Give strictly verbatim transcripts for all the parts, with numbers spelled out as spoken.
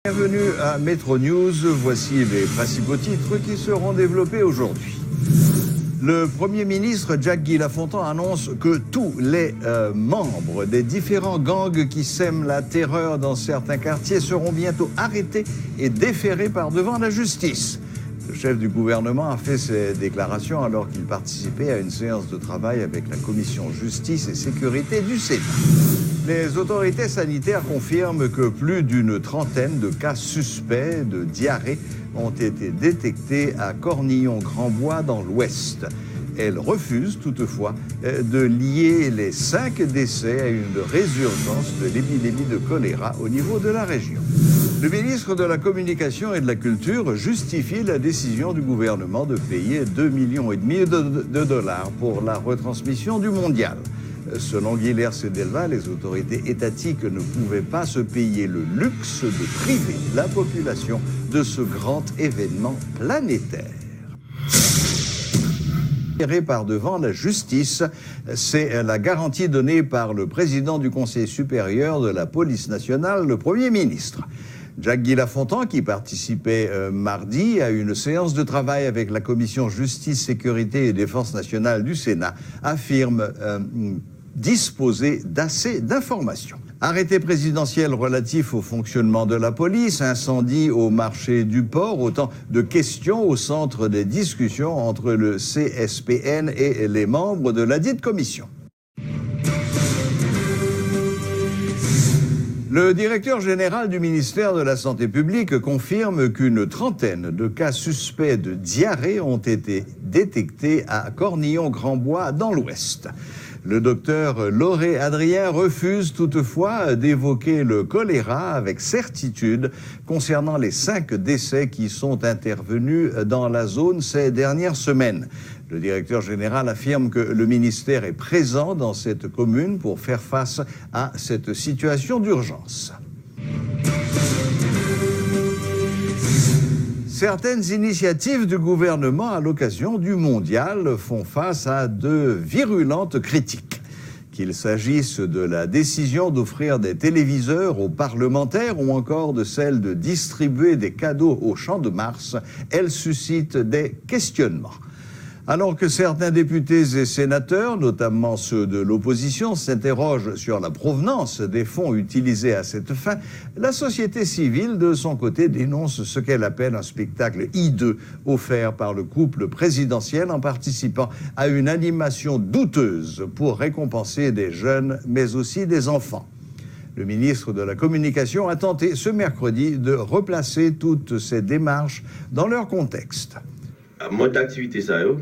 Bienvenue à Metro News. Voici les principaux titres qui seront développés aujourd'hui. Le Premier ministre Jack Guy Lafontant annonce que tous les euh, membres des différents gangs qui sèment la terreur dans certains quartiers seront bientôt arrêtés et déférés par devant la justice. Le chef du gouvernement a fait ces déclarations alors qu'il participait à une séance de travail avec la commission justice et sécurité du Sénat. Les autorités sanitaires confirment que plus d'une trentaine de cas suspects de diarrhée ont été détectés à Cornillon-Grand-Bois dans l'Ouest. Elles refusent toutefois euh, de lier les cinq décès à une résurgence de l'épidémie de choléra au niveau de la région. Le ministre de la Communication et de la Culture justifie la décision du gouvernement de payer deux millions et demi de, de dollars pour la retransmission du mondial. Selon Guilherme Sedelva, les autorités étatiques ne pouvaient pas se payer le luxe de priver la population de ce grand événement planétaire. Par devant la justice, c'est la garantie donnée par le président du Conseil supérieur de la police nationale, le Premier ministre. Jack Guy Lafontant, qui participait euh, mardi à une séance de travail avec la commission justice, sécurité et défense nationale du Sénat, affirme euh, disposer d'assez d'informations. Arrêté présidentiel relatif au fonctionnement de la police, incendie au marché du port, autant de questions au centre des discussions entre le C S P N et les membres de ladite commission. Le directeur général du ministère de la Santé publique confirme qu'une trentaine de cas suspects de diarrhée ont été détectés à Cornillon-Grand-Bois dans l'Ouest. Le docteur Lauré Adrien refuse toutefois d'évoquer le choléra avec certitude concernant les cinq décès qui sont intervenus dans la zone ces dernières semaines. Le directeur général affirme que le ministère est présent dans cette commune pour faire face à cette situation d'urgence. Certaines initiatives du gouvernement à l'occasion du mondial font face à de virulentes critiques. Qu'il s'agisse de la décision d'offrir des téléviseurs aux parlementaires ou encore de celle de distribuer des cadeaux au Champ de Mars, elles suscitent des questionnements. Alors que certains députés et sénateurs, notamment ceux de l'opposition, s'interrogent sur la provenance des fonds utilisés à cette fin, la société civile, de son côté, dénonce ce qu'elle appelle un spectacle hideux offert par le couple présidentiel en participant à une animation douteuse pour récompenser des jeunes, mais aussi des enfants. Le ministre de la Communication a tenté ce mercredi de replacer toutes ces démarches dans leur contexte. Mòd aktivite sa yo,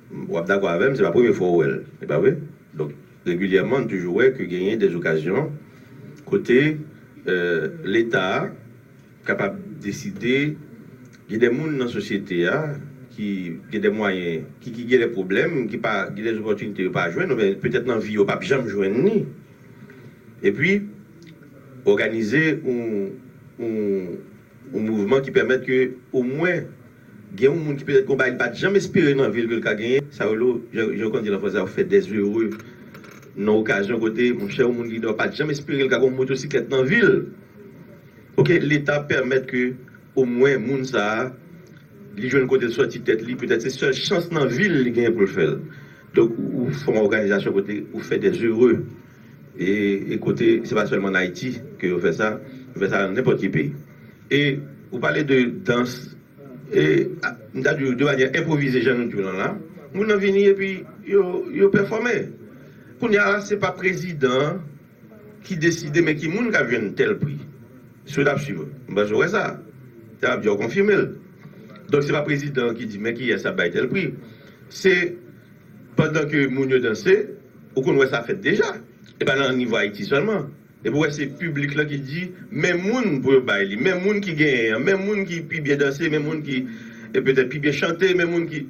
w ap dakò avè m, se pa premye fwa w wè l, e pa vre? Donk, regilyèman, n toujou wè ke genyen de okazyon kote euh, Leta a kapab deside, gen de moun nan sosyete a ki gen de mwayen, ki, ki gen de pwoblèm, ki pa gen de opòtinite yo pa jwenn, oubyen petèt nan vi yo p ap janm jwenn li. Epi, òganize yon, yon, yon mouvman ki pèmèt ke omwen gen yon moun ki petèt gon bagay li pa t janm espere nan vi l ke l ka genyen, sa yo rele, jan, jan yo konn di l an fransè, ou fè des heureux nan okazyon kote, monchè, yon moun ki pa t janm espere l ka gon motosiklèt nan vi l. Ok, Leta pèmèt ke omwen moun sa a, li jwenn kote l sòti tèt li, petèt se sèl chans nan vi l li genyen pou l fè l. Donk, ou, ou fè yon òganizasyon kote ou fè des heureux. E, e kote, se pa sèlman an Ayiti ke yo fè sa, yo fè sa nan nenpòt ki peyi. E ou pale de dans, e, a, m ta di w de manyè enpwovize, jan nou di w lan la, moun nan vini epi yo, yo pèfòme. Kounye a la, se pa prezidan an ki deside men ki moun k ap jwenn tèl pri. Si w t ap swiv, m panse w wè sa. Te ap di w konfime l. Donk, se pa prezidan an ki di men kiyès ap bay tèl pri. Se pandan ke moun yo danse, ou konn wè sa fèt deja. E pa nan nivo Ayiti sèlman. Epi w wè se piblik lan ki di men moun pou yo bay li, men moun ki genyen an, men moun ki pi byen danse, men moun ki e petèt pi byen chante, men moun ki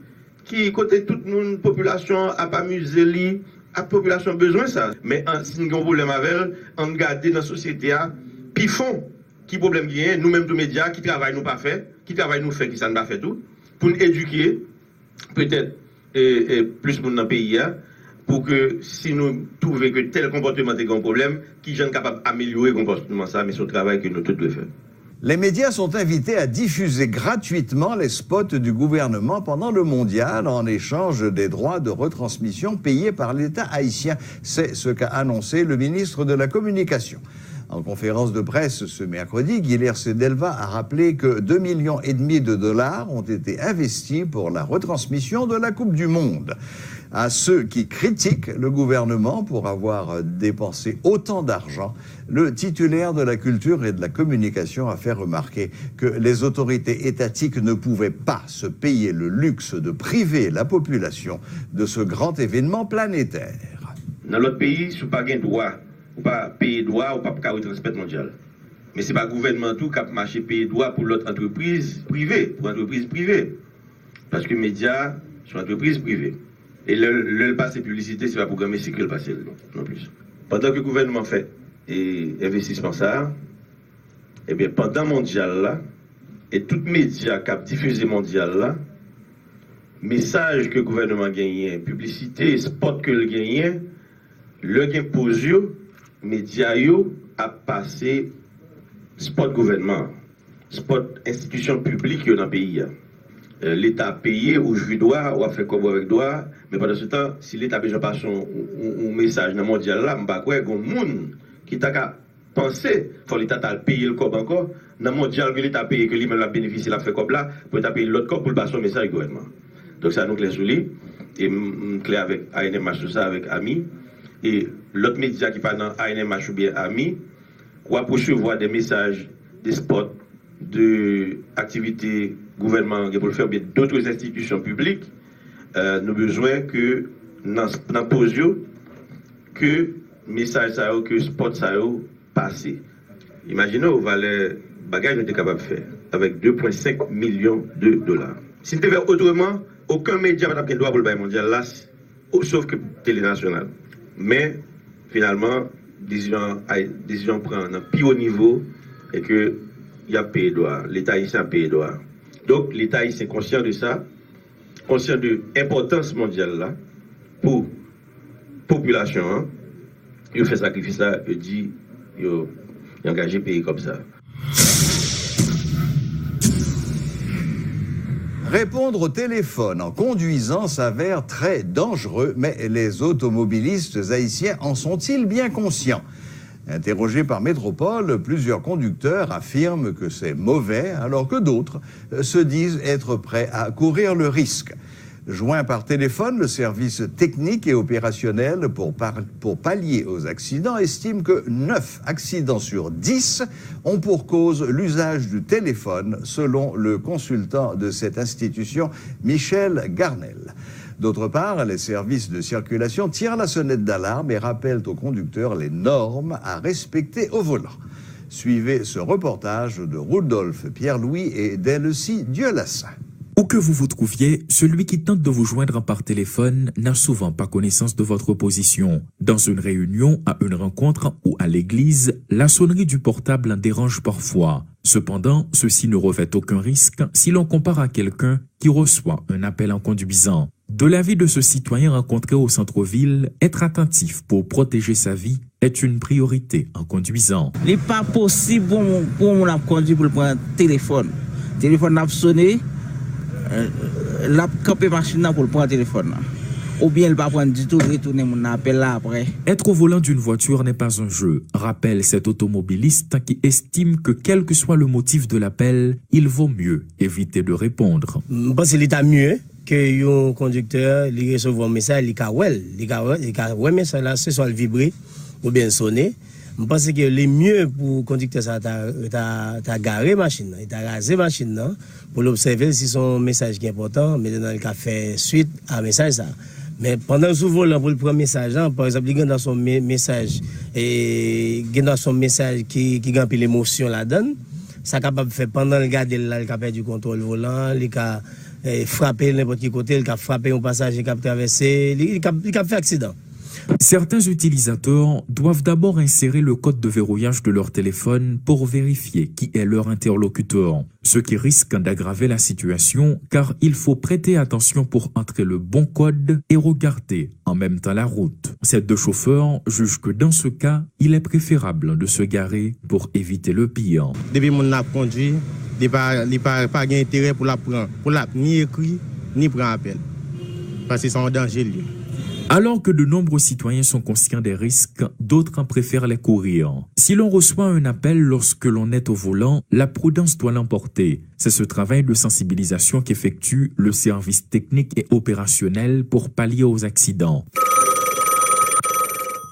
ki kote tout moun, popilasyon an ap amize li, ak popilasyon bezwen sa. Men an, si n gen yon pwoblèm avè l, ann gade nan sosyete a pi fon ki pwoblèm ki genyen, nou menm tou medya, ki travay nou pa fè, ki travay nou fè ki sa n pa fè tou, pou n edike petèt e, e, plis moun nan peyi a, pou ke si nou twouve ke tèl konpòteman te gen yon pwoblèm, kijan n kapab amelyore konpòteman sa, men se yon travay ke nou tout dwe fè. Les médias sont invités à diffuser gratuitement les spots du gouvernement pendant le mondial en échange des droits de retransmission payés par l'État haïtien. C'est ce qu'a annoncé le ministre de la Communication. En conférence de presse ce mercredi, Guilherce Delva a rappelé que deux millions et demi de dollars ont été investis pour la retransmission de la Coupe du Monde. À ceux qui critiquent le gouvernement pour avoir dépensé autant d'argent, le titulaire de la culture et de la communication a fait remarquer que les autorités étatiques ne pouvaient pas se payer le luxe de priver la population de ce grand événement planétaire. Nan lòt peyi, si w pa gen dwa, ou pa peye dwa, ou p ap ka retransmèt mondyal. Men se pa gouvènman tou k ap mache peye dwa pou lòt antrepriz prive, pou antrepriz prive. Paske medya se yon antrepriz prive. E lè, lè l pase piblisite, se pa pou granmesi ke l pase l non, non plis. Pandan ke gouvènman fè e, envestisman sa a, ebyen, pandan mondyal la, e tout medya k ap difize mondyal la, mesaj ke gouvènman genyen, piblisite, spòt ke l genyen, lè gen poz yo, medya yo ap pase spòt gouvènman an, spòt enstitisyon piblik yo nan peyi a. Eh, Leta peye ou jwi dwa, w ap fè kòb ou avèk dwa, men pandansetan, si Leta bezwen pase yon, yon, yon mesaj nan mondyal la, m pa kwè gen moun ki ta ka panse fò Leta ta al peye l kòb ankò. Nan mondyal ke Leta peye, ke li menm l ap benefisye, l ap fè kòb la, pou Leta peye l lòt kòb pou l pase yon mesaj gouvènman. Donk sa, nou klè sou li. E m m klè avèk A N M H sou sa, avèk ami. E lòt medya ki pa nan A N M H oubyen ami, w ap resevwa de mesaj, de spòt, de aktivite gouvènman an gen pou l fè oubyen dòt enstitisyon piblik, eh, nou bezwen ke nan, nan poz yo, ke mesaj sa yo, ke spòt sa yo pase. Imajine w valè bagay nou te kapab fè avèk de pwen senk milyon de dola. Si n te fè otreman, okenn medya pa t ap gen dwa pou l bay mondyal la, sof ke Tele Nasyonal. Men, finalman, desizyon an, desizyon an pran nan pi wo nivo e ke y ap peye dwa, Leta ayisyen ap peye dwa. Donk, Leta ayisyen konsyan de sa, konsyan de enpòtans mondyal la pou popilasyon an, yo fè sakrifis la, yo di yo, yo angaje peye kòb sa. Répondre au téléphone en conduisant s'avère très dangereux, mais les automobilistes haïtiens en sont-ils bien conscients ? Interrogés par Métropole, plusieurs conducteurs affirment que c'est mauvais, alors que d'autres se disent être prêts à courir le risque. Joint par téléphone, le service technique et opérationnel pour, par- pour pallier aux accidents estime que neuf accidents sur dix ont pour cause l'usage du téléphone, selon le consultant de cette institution, Michel Garnel. D'autre part, les services de circulation tirent la sonnette d'alarme et rappellent aux conducteurs les normes à respecter au volant. Suivez ce reportage de Rudolphe Pierre-Louis et d'Elsie Dieulassin. Où que vous vous trouviez, celui qui tente de vous joindre par téléphone n'a souvent pas connaissance de votre position. Dans une réunion, à une rencontre ou à l'église, la sonnerie du portable dérange parfois. Cependant, ceci ne revêt aucun risque si l'on compare à quelqu'un qui reçoit un appel en conduisant. De l'avis de ce citoyen rencontré au centre-ville, être attentif pour protéger sa vie est une priorité en conduisant. Li pa posib pou pou yon moun ap kondui pou l pran telefòn. Telefòn nan ap sone, l ap kanpe machin nan pou l pran telefòn nan. Oubyen l pa pran ditou, l retounen moun nan apèl la apre. Être au volant d'une voiture n'est pas un jeu, rappelle cet automobiliste qui estime que quel que soit le motif de l'appel, il vaut mieux éviter de répondre. M panse li ta mye ke yon kondiktè li resevwa yon mesaj, li ka wè l, li ka wè, li ka wè mesaj la, se swa l vibre oubyen l sone. M panse ke li mye pou kondiktè sa ta, ta, ta gare machin nan, li ta raze machin nan pou l obsève l si se yon mesaj ki enpòtan, mentnan li ka fè swit a mesaj sa. Men pandan l sou volan pou l pran mesaj lan, pa egzanp, li gen dwa se yon me- mesaj, e, gen dwa se yon mesaj ki, ki gen anpil emosyon ladan l, sa kapab fè pandan l gade l la, li ka pèdi kontwòl volan an, li ka eh, frape l nenpòt ki kote, li ka frape yon pasaje k ap travèse, li, li ka, li ka fè aksidan. Certains utilisateurs doivent d'abord insérer le code de verrouillage de leur téléphone pour vérifier qui est leur interlocuteur, ce qui risque d'aggraver la situation car il faut prêter attention pour entrer le bon code et regarder en même temps la route. Ces deux chauffeurs jugent que dans ce cas, il est préférable de se garer pour éviter le pire. Depi moun nan ap kondwi, li pa, li pa, pa gen enterè pou l ap pran, pou l ap ni ekri, ni pran apèl. Paske se yon danje l ye. Alors que de nombreux citoyens sont conscients des risques, d'autres préfèrent les courir. Si l'on reçoit un appel lorsque l'on est au volant, la prudence doit l'emporter. C'est ce travail de sensibilisation qu'effectue le service technique et opérationnel pour pallier aux accidents.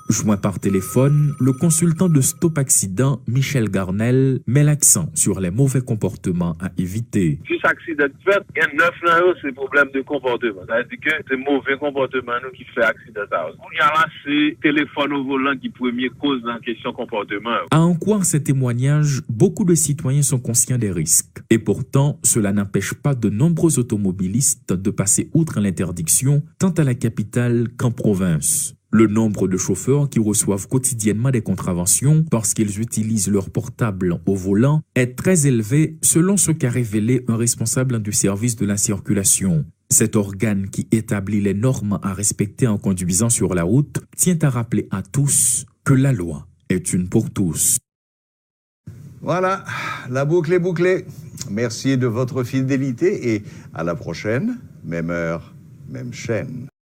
Joint par téléphone, le consultant de Stop Accident, Michel Garnel, met l'accent sur les mauvais comportements à éviter. Plis aksidan k fèt, gen nèf nan yo se pwoblèm de konpòteman. Sa vle di ke se move konpòteman nou ki fè aksidan sa yo. Kounye a la, se telefòn o volan ki premye koz nan kesyon konpòteman yo. À en croire ces témoignages, beaucoup de citoyens sont conscients des risques. Et pourtant, cela n'empêche pas de nombreux automobilistes de passer outre l'interdiction, tant à la capitale qu'en province. Le nombre de chauffeurs qui reçoivent quotidiennement des contraventions parce qu'ils utilisent leur portable au volant est très élevé, selon ce qu'a révélé un responsable du service de la circulation. Cet organe qui établit les normes à respecter en conduisant sur la route tient à rappeler à tous que la loi est une pour tous. Voilà, la boucle est bouclée. Merci de votre fidélité et à la prochaine, même heure, même chaîne.